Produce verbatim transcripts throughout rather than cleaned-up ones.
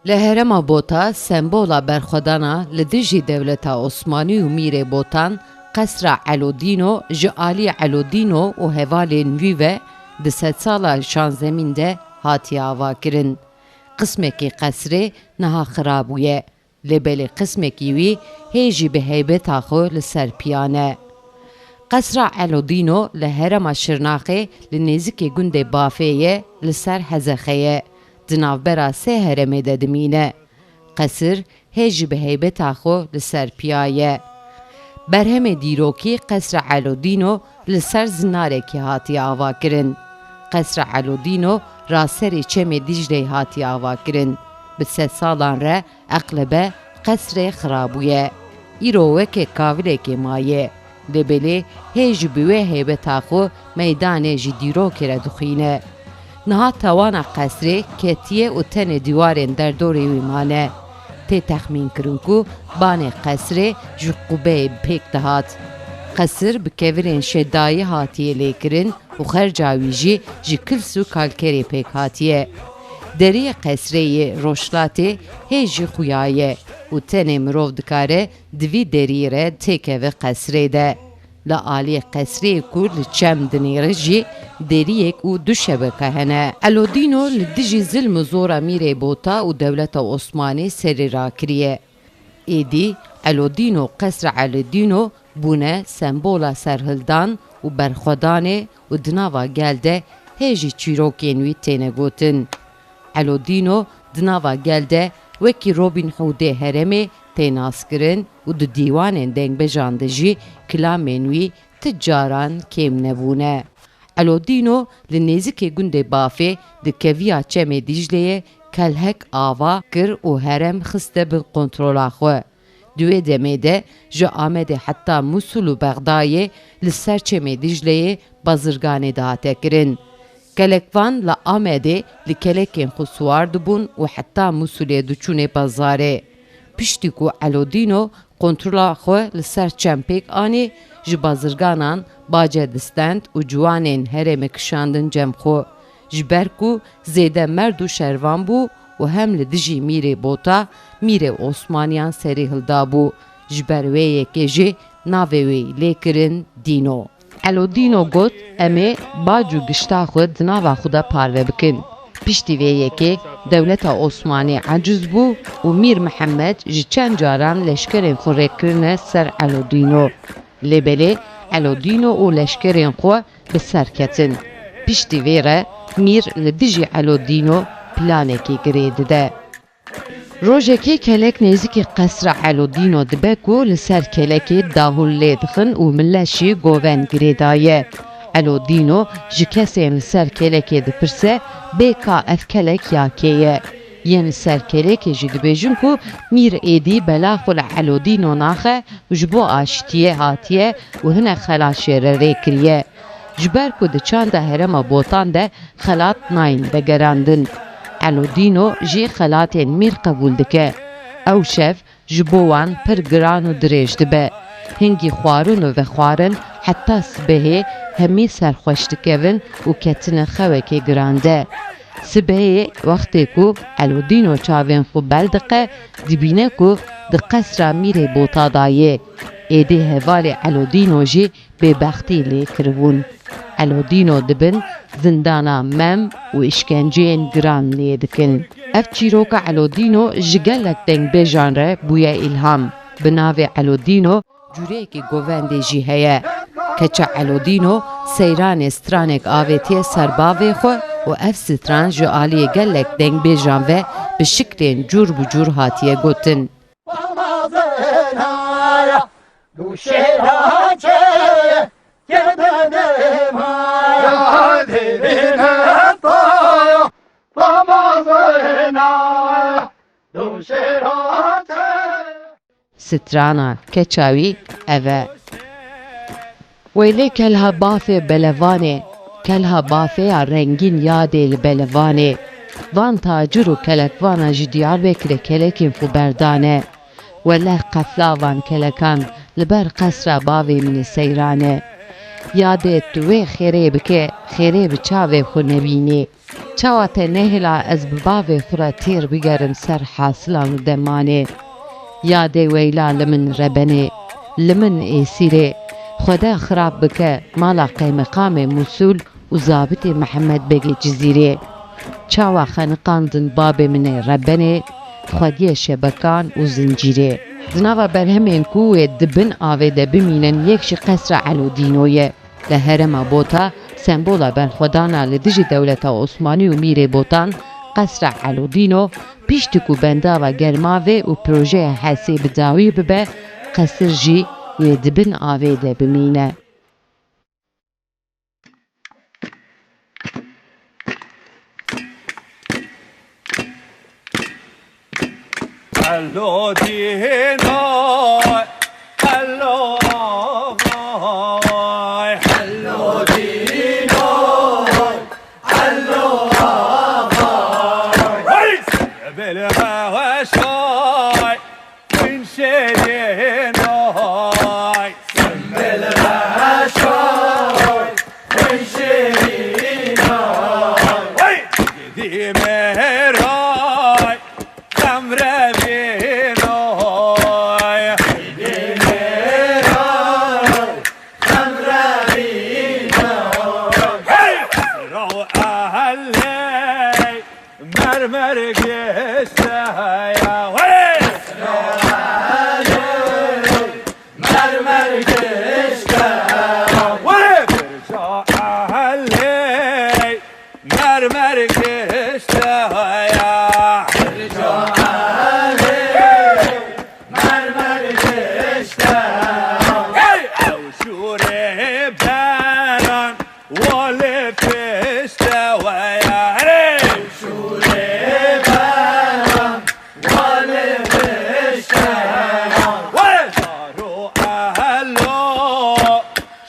Li herêma Bota sembola berxwedana li dijî dewleta Osmanî û Mîrê Botan, Qesra Elodîno ji alî Elodîno û hevalên wî ve di sedsala şanzemîn de hatiye avakirin. Qismekî qesrê niha xira bûye, lê belê qismekî wî hê jî bi heybeta xwe li ser piya ne. Qesra Elodîno li herêma Şirnaxê li nêzikê gundê Bafê ye, li ser Hezexê ye. Di navbera sê herêmê de dimîne. Qesir hê jî bi heybeta xwe li ser piya ye. Berhemê dîrokî Qesra Elodîno li ser zinarekî hatiye avakirin. Qesra Elodîno raserê Çemê Dîcleyê hatiye avakirin. Bi sedsalan re eqlebe qesrê xirabûye. Îro weke kavilekê maye. Lê belê hê jî bi wê heybeta xwe meydanê ji dîrokê re dixwîne. Niha tawana qesrê ketiye û tenê dîwarên derdorê wî mane. Tê texmînkirin ku banê qesrê ji qubeyê pêk dihat. Qesir bi kevirên şedayî hatiye lêkirin û xerca wî jî ji kils û kalkerê pêk hatiye. Deriyê qesrê yê rojhilatê hê jî xuya ye û tenê mirov dikare di vî deriyê re têkeve qesrê de. Li aliyê qesrê ku li çem dinêre jî deriyek û du şebeke hene. Elodîno li dijî zilm û zora Mîrê Bota û dewleta Osmanî serî rakiriye. Êdî Elodîno, Qesra Elodîno bûne sembola serhildan û berxwedanê û di nava gel de hê jî çîrokên wî têne gotin. Elodîno di nava gel de wekî Robîn Hûdê herêmê tê naskirin û di dîwanên dengbêjan de jî kilamên wî ti caran kêm nebûne. Elodîno li nêzikê gundê Bafê di keviya Çemê Dîcleyê kelhek ava kir û herêm xiste bin kontrola xwe. Di wê demê de ji Amedê heta Mûsul û Bexdayê li ser Çemê Dîcleyê bazirganê dihate kirin. Kelekvan li Amedê li kelekên xwe siwar dibûn û heta Mûsulê diçûnê bazarê. Piştî ku Elodîno kontrola xwe li ser Çem pêk anî, ji bazirganan bace distend û ciwanên herêmê kişandin cem xwe. Ji ber ku zêde merd û şervan bû û hem li dijî Mîrê Bota, Mîrê Osmaniyan serî hildabû. Ji ber wê yekê jî navê wê lê kirin Dîno. Elodîno got, em ê bac û gişta xwe di nava xwe de parve bikin. Piştî vê yekê dewleta Osmanî eciz bû û Mîr Mihemed ji çend caran leşkerên xwe rê kirine ser Elodîno. Lê belê Elodîno û leşkerên xwe bi ser ketin. Piştî vê re Mîr li dijî Elodîno planekî girê dide. Rojekê kelek nêzikî qesra Elodîno dibe ku li ser kelekê dahûl lê dixin û mile jî govend girê daye. Elodîno ji kesên li ser kelekê dipirse, bê ka ev kelek ya kê ye? Yên li ser kelekê jî dibêjin ku Mîr êdî bela xwe li Elodîno naxe û ji bo aştiyê hatiye û hinek xelat jê re rê kiriye. Ji ber ku di çanda herêma Botan de xelat nayên vegerandin. Elodîno jî xelatên Mîr qebûl dike. Ew şev ji bo wan pir giran û dirêj dibe. Hingî xwarin û vexwarin heta sibehê hemî serxweş dikevin û ketine xewekê giran de. Sibehê wextê ku Elodîno çavên xwe bel diqe, dibîne ku di qesra Mîrê Bota de yê. Êdî hevalê Elodîno jî bêbextî lê kiribûn. Elodîno dibin zindana mem û îşkenceyên giran lê dikin. Ev çîroka Elodîno ji gelek dengbêjan re bûye îlham. Bi navê Elodîno cûreyekî govendê jî heye. Keça Elodîno seyranê stranek avêtiye ser bavê xwe û ev stran ji aliyê gelek dengbêjan ve bi şiklên cûr bi cûr hatiye gotin. Strana keça wî ev e. Weylê kelha bafê belevanê, kelha bafê ya rengîn yadê li belevanê. Van tacir û kelekvana ji Diyarbekirê kelekên xwe berdane. Weleh qefla van kelekan li ber qesra bavê min ê seyran e. Yadê tu wê xêrê bike, xêrê bi çavê xwe nebînê. Çawa te nehêla ez bi bavê xwe re têr bigerim ser hasilan û demanê? Yadê weyla li min rebenê, li min êsîrê. Xweda xirab bike mala qeymeqamê Mûsûl û zabitê Mihemed Begê Cizîrê. Çawa xeniqandin babê min ê rebenê, xwediyê şebekan û zincîrê. Di nava berhemên ku wê di bin avê de bimînin, yek jî Qesra Elodîno ye. Li herêma Bota, sembola berxwedana li dijî dewleta Osmanî û Mîrê Botan, Qesra Elodîno, piştî ku bendava Germavê û projeya HESê bi dawî bibe, qesir jî wê di bin avê de bimîne. Hello Dîno, hello Ağay, hello Dîno, hello Ağay. Hey! Bele Ağay, Xwîn şêrîn oy. Simbil reş oy, xwîn şêrîn oy. Hey! Dî mêr oy, xem revîn oy. Dî mêr oy, xem revîn oy. Hey! Ro ehlê Mermer gişte ya, hey! Mermer gişte ya, hey! Birca ehlê mermer gişte ya. Birca ehlê mermer gişte ya. Hey! Ew şûrê beran Wale pişte we ya herê. Şûrê beran, wale pişte. We zaro ehlo,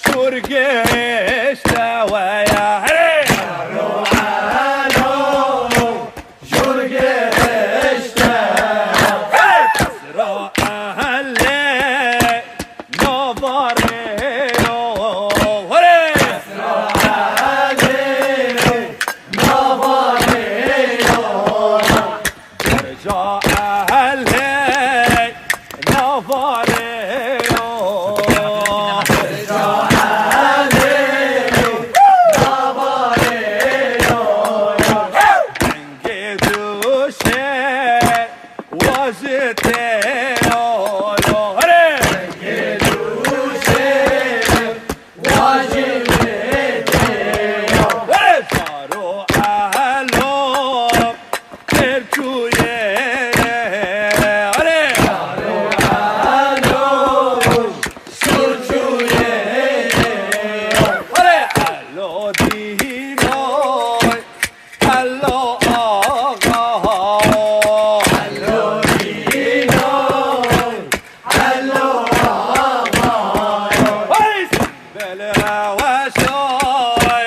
şûr gişte we ya herê. Zaro ehlo, şûr gişte. Hey! Zaro ehle, Navarê yo, hore! Esra Elê, Navarê yo. Berca Elê, Navarê yo. Berca Elê, Navarê yo. Dengê duşê, Wajitê lo, lo, here! Dengê duşê, wajitê lo. Here! Zaro ehlo, têr çûyê, here! Zaro ehlo, şûr çûyê, here! Elo dîno, Hello, ağa. Hello, Dino. Hello, ağa. Hey, bele weşoy,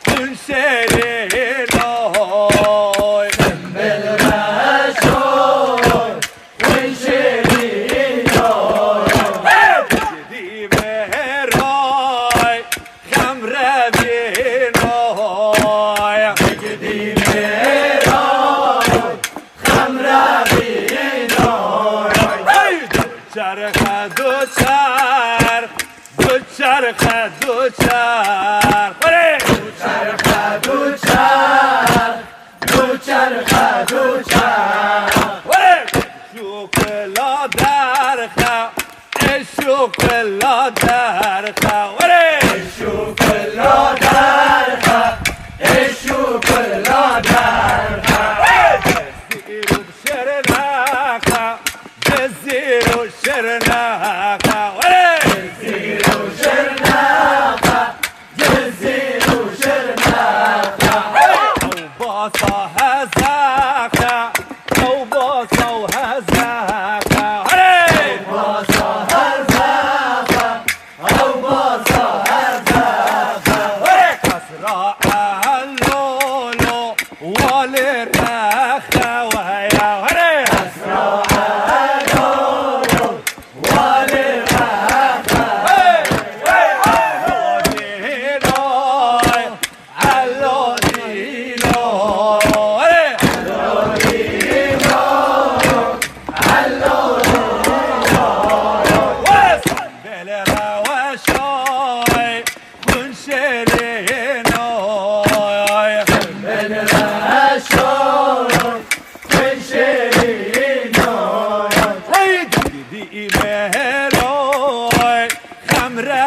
tun şerinoy. Bele weşoy, tun şerinoy. Hey, di meray. Xem revînoy. Digidî mêra, xem revînoy. Hey! Du çerxe du çerx, du çerxe du çerx. Hey! Du çerxe du çerx, du çerxe du çerx. Hey! Şûkla derxe. Eşûkla derxe, were! Eşûkla derxe, eşûkla derxe. Cizîr û şirnexe, cizîr û şirnexe, were! Cizîr û şirnexe, cizîr û şirnexe. Ew basa hezexe,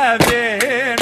Evê